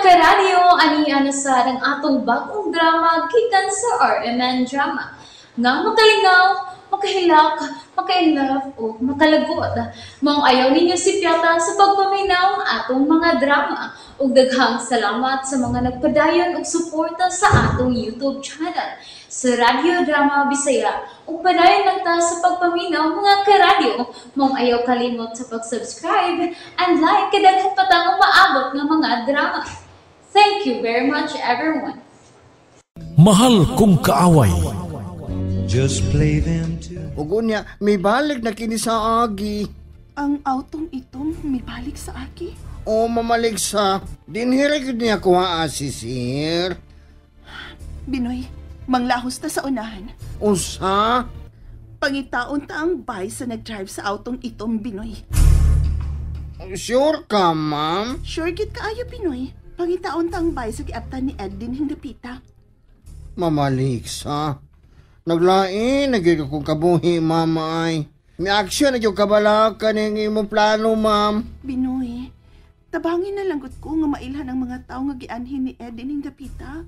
karadyo, ania na sad ang atong bagong drama gikan sa RMN Drama. Nga makalingaw, makahilak, maka-inlove o makalagot. Maong ayaw ninyo sipyata sa pagpaminaw atong mga drama. Ug daghang salamat sa mga nagpadayon og suporta sa atong YouTube channel sa Radyo Drama Bisaya. Ug padayon lang ta sa pagpaminaw, mga karadyo. Maong ayaw kalimot sa pag-subscribe and like kay daghan pa tang umaabot nga mga drama. Thank you very much, everyone. Mahal kong kaaway. Just play them to Ug unya, mibalik na kini sa agi. Ang autong itom mibalik sa aki? O mamaligsa, dinhiri gyud niya kuha si sir. Binoy, manglahos ta sa unahan. Unsa? Pangitaon ta ang bay sa nag-drive sa autong itom, Binoy. Sure ka, ma'am? Sure gid kaayo, Binoy. Pangitaon ta ang bay sa giabtan ni Ed din hindapita. Mamaligsa. Naglain na gyud akong kabuhi, mama ay. May aksyon na gyud kabalaka ning imong plano, ma'am. Binoy, tabangin na lang gud ko nga mailhan ang mga tao nga gianhin ni Ed din hindapita.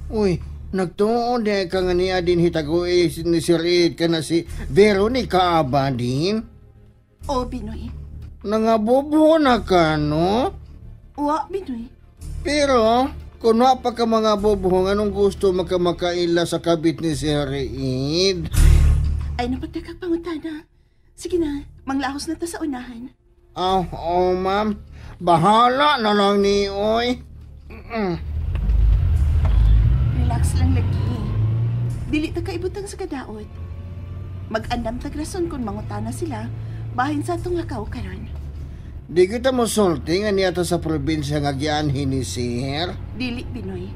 Uy, nagtuo di ka nga niya din hitagui ni Sir Ed ka na si Veronica Abadin. O, Binoy. Nangabubo na ka, no? Wa, Binoy. Pero, kung wa pa ka mga bobo, anong gusto makamakaila sa kabit ni Sir Ed? Ay, napagdakag pangutana. Sige na, manglahos na ta sa unahan. Oh, oh, ma'am. Bahala na lang ni Oy. Relax lang lagi. Dili ta kaibutang sa kadaot. Mag-andam tag rason kung mangutana sila, bahin sa atong lakaw karon. Di kita mo sulti nga niya ta sa probinsya nga gianhin ni Sir. Dili, Binoy.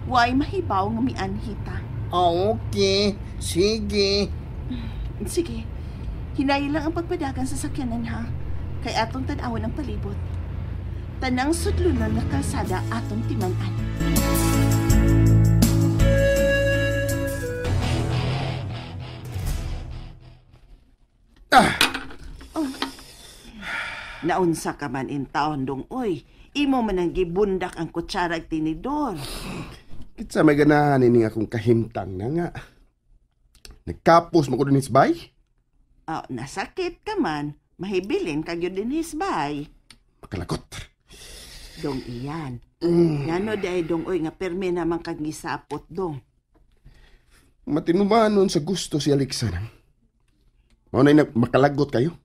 Way mahibaw nga mianhi ta. Ah, okay. Sige. Sige. Hinayi lang ang pagpadagan sa sakyanan ha. Kay atong tan-awon ang palibot. Tanang sudlunon nga kalsada atong timan-an. Ah! Oh. Naunsa ka man in taon dong oy. Imo man ang gibundak ang kutsara ag tinidor. Kitsa may ganahan ini akong kahimtang na nga. Nagkapos mo ko din bay? Oh, nasakit ka man. Mahibilin ka gyud din bay. Makalagot. Dong iyan. Ngano di dong oy nga perme naman kag gisapot dong. Matinumanon sa gusto si Alexa nang. Mao na makalagot kayo.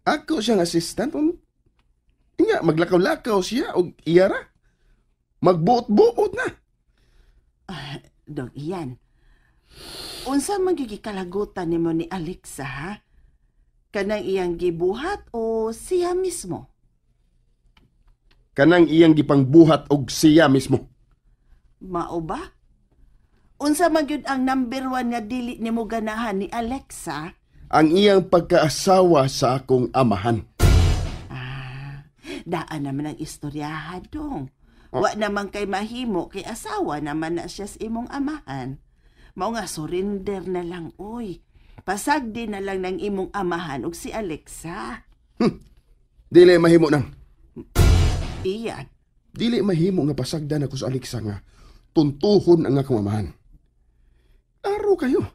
Ako siyang assistant. Nga, maglakaw-lakaw siya o iyara. Magbuot-buot na. Dong iyan. Unsa man gyud gikalagutan nimo ni Alexa ha? Kanang iyang gibuhat o siya mismo? Kanang iyang gipangbuhat og siya mismo. Mao ba? Unsa man gyud ang number 1 nga dili nimo ganahan ni Alexa? Ang iyang pagkaasawa sa akong amahan. Ah, daan naman ang istoryaha dong. Wa naman kay mahimo kay asawa naman na siya sa imong amahan. Mao nga surrender na lang oy. Pasagdi na lang ng imong amahan og si Alexa. Dili mahimo nang. Iyan. Dili mahimo nga pasagdan ako sa Alexa nga tuntuhon ang akong amahan. Klaro kayo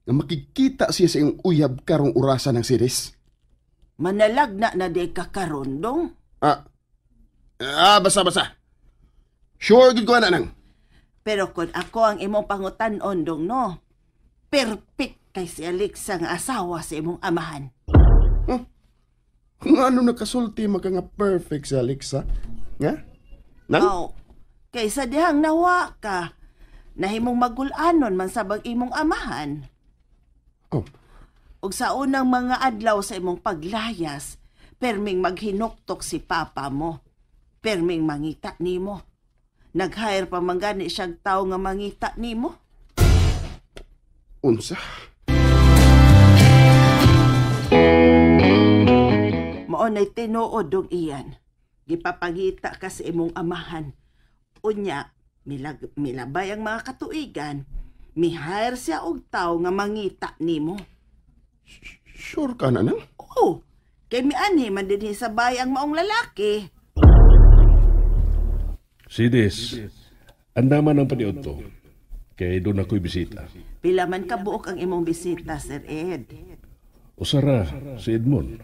nga makikita siya sa iyong uyab karong orasan ng series. Manalag na na di ka karon dong. Basta. Sure gid ko ana nang. Pero kung ako ang imong pangutan-on dong no, perfect kay si Alexa nga asawa sa imong amahan. Huh? Kung ano nakasulti maka nga perfect si Alexa? Nga? Nang? Oh, kaysa dihang nawa ka, nahimong magulanon man sabag imong amahan. Oh. Ug sa unang mga adlaw sa imong paglayas, perming maghinuktok si papa mo. Perming mangita nimo. Nag-hire pa man gani siyang tao nga mangita nimo. Unsa? Mao na'y tinuod dong iyan. Gipapangita ka sa imong amahan. Unya, milabay ang mga katuigan. Mi-hire siya og tao nga mangita nimo. Sure ka na nang? Oo. Kay mianhi man dinhi sa bay ang maong lalaki. Sidis, andaman ang paniod to. Kay doon ako'y bisita. Pila man kabuok ang imong bisita, Sir Ed. Usara, si Edmond.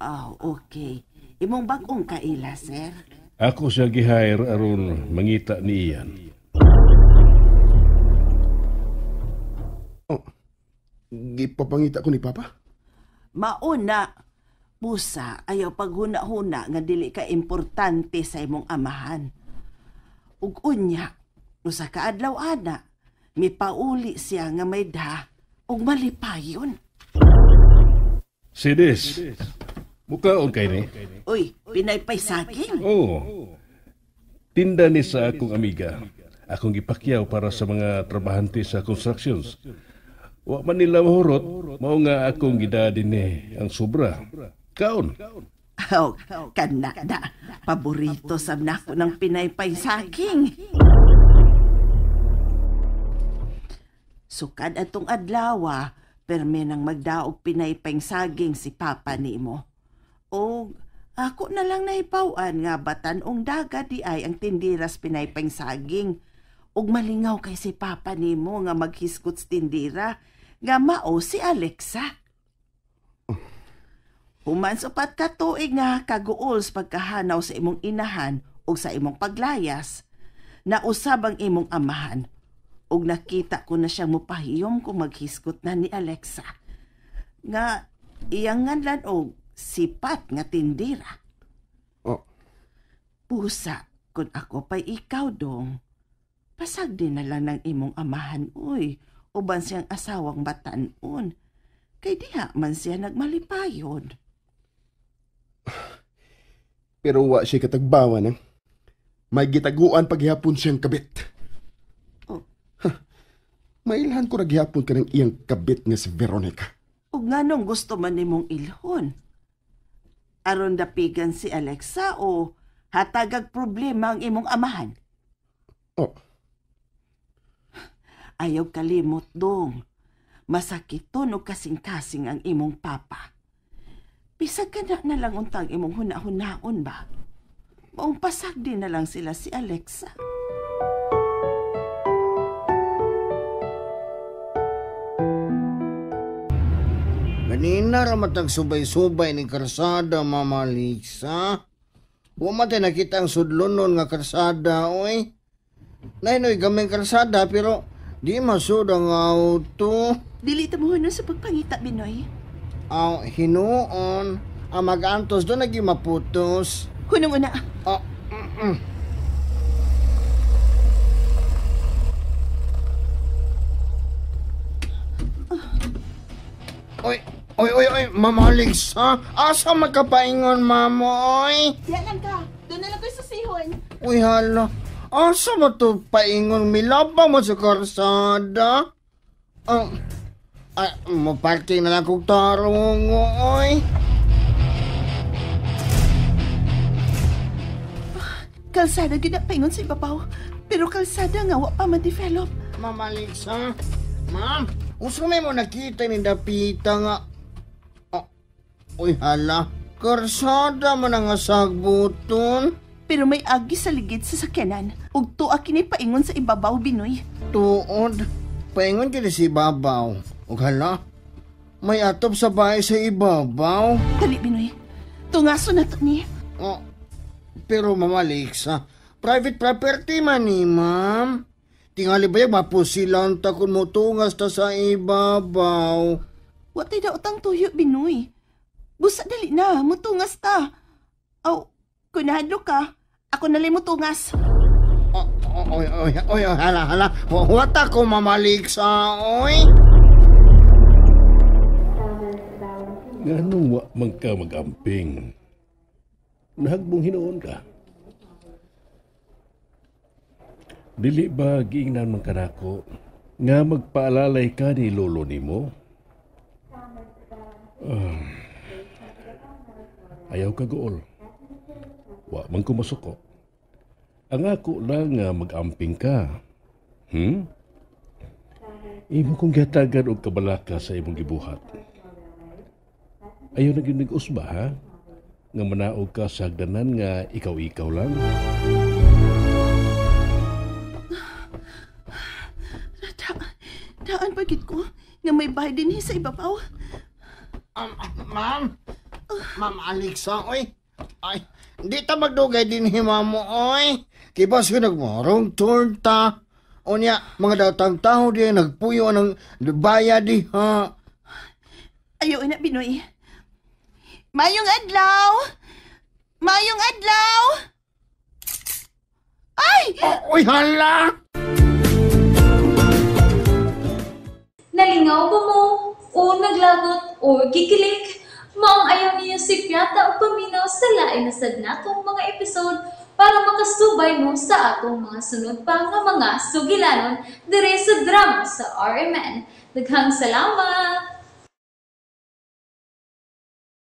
Oh, okay. Imong bag-ong kaila, sir. Ako siya gihire aron mangita ni Ian. Oh, gipapangita ko ni Papa? Mauna, busa, ayaw paghuna-huna nga dili ka importante sa imong amahan. Ug unya, usa ka adlaw ana, mipauli siya nga may da ug malipayon. Sidis, mukaon kay ni? Uy, pinaypay saging. Oo. Tinda ni sa akong amiga. Akong gipakyaw para sa mga trabahante sa constructions. Wa man nila mahurot, mao nga akong gida dinhi ang sobra. Kaon. Oh, kana na. Paborito sab nako ng pinaypay saging. Sukad atong adlaw, perme nang magdaog pinaypay saging si Papa nimo. O ako na lang nahipaw-an nga batan-ong daga di ay ang tindiras pinaypay saging. Ug malingaw kay si Papa nimo nga maghisgot sa tindira nga mao si Alexa. Human sa upat ka tuig nga kaguol sa pagkahanaw sa imong inahan ug sa imong paglayas, nausab ang imong amahan. Ug nakita ko na siyang mupahiyom kung maghisgot na ni Alexa. Nga iyang nganlan og sipat nga tindira. Oh. Pusa, kung ako pa'y ikaw dong, pasag din na lang ng imong amahan, uy, uban siyang asawang batanon. Kay diha man siya nagmalipayon. Pero wa siya katagbawan, eh. May gitaguan paghihapon siyang kabit. Oh. Huh. Mailhan ko naghihapon ka ng iyang kabit nga si Veronica. Ug nganong gusto man nimong ilhon? Aron dapigan si Alexa o hatagag problema ang imong amahan? Oh. Ayaw kalimot dong. Masakiton o kasing-kasing ang imong papa. Bisag ka na lang untang imong huna-hunaon ba? Maong pasag din na lang sila si Alexa. Ganina ramatag subay-subay ni karsada, Mama Lisa. Wa man tay nakita ang sudlonon nga karsada, oy. Nainoy gaming karsada pero di masud ang auto. Dili ta mo sa pagpangita, Binoy. Aw, hinuon. Ang mag-antos doon naging maputos. Hunong una. Oh, Oy, oy, oy, oy, Mama Lisa. Asa magkapaingon, mama, oy? Diyan lang ka. Doon na lang ko sa sihon. Uy, hala. Asa mo to paingon? Milabang mo sa karsada? Ay, maparking na lang kong tarong, oy. Kalsada gid na paingon sa ibabaw. Pero kalsada nga wa pa ma-develop. Mama Lisa, ma'am, usa may mo nakita ni dapita nga. Oh, uy, hala, karsada man ang sagbuton. Pero may agi sa ligid sa sakyanan. Ug tuwa kini paingon sa ibabaw, Binoy. Tuod, paingon kini sa ibabaw. Ug hala, may atop sa bahay sa ibabaw. Dali, Binoy. Tungaso na to ni. Oh, pero Mama Lisa, private property man ni, ma'am. Tingali ba yung mapusilan ta kung mutungas ta sa ibabaw? Watay daw utang tuyo, Binoy. Busa dali na, mutungas ta. Aw, kung nahadlo ka, ako nalay mutungas. Oh, oy, oy, oy, hala, hala. Wata ko, Mama Lisa, oy. Nganong wa man ka mag-amping? Nahagbong hinuon ka. Dili ba giingnan man kanako nga magpaalalay ka ni lolo nimo? Ayaw ka gool. Wa man ko masuko. Ang ako lang nga mag-amping ka. Imo kong gihatagan og kabalaka sa imong gibuhat. Ayaw na gyud nag-usba, ha? Nga manaog ka sa hagdanan nga ikaw-ikaw lang. Sure gid ko nga may bahay dinhi sa ibabaw. Ma'am. Ma'am Alexa, oy. Ay, di ta magdugay din mamo, oy. Kibas ko nagmarong turn ta. Unya, mga datang tao di nagpuyo ng baya di ha. Ayaw na, Binoy. Mayong adlaw! Mayong adlaw! Ay! Oh, oy, hala! Nalingaw ba mo? O naglagot o gikilig? Maong ayaw niyo si Piata o paminaw sa lain na sad natong mga episode para makasubay mo sa atong mga sunod pa nga mga sugilanon dire sa drama sa RMN. Daghang salamat!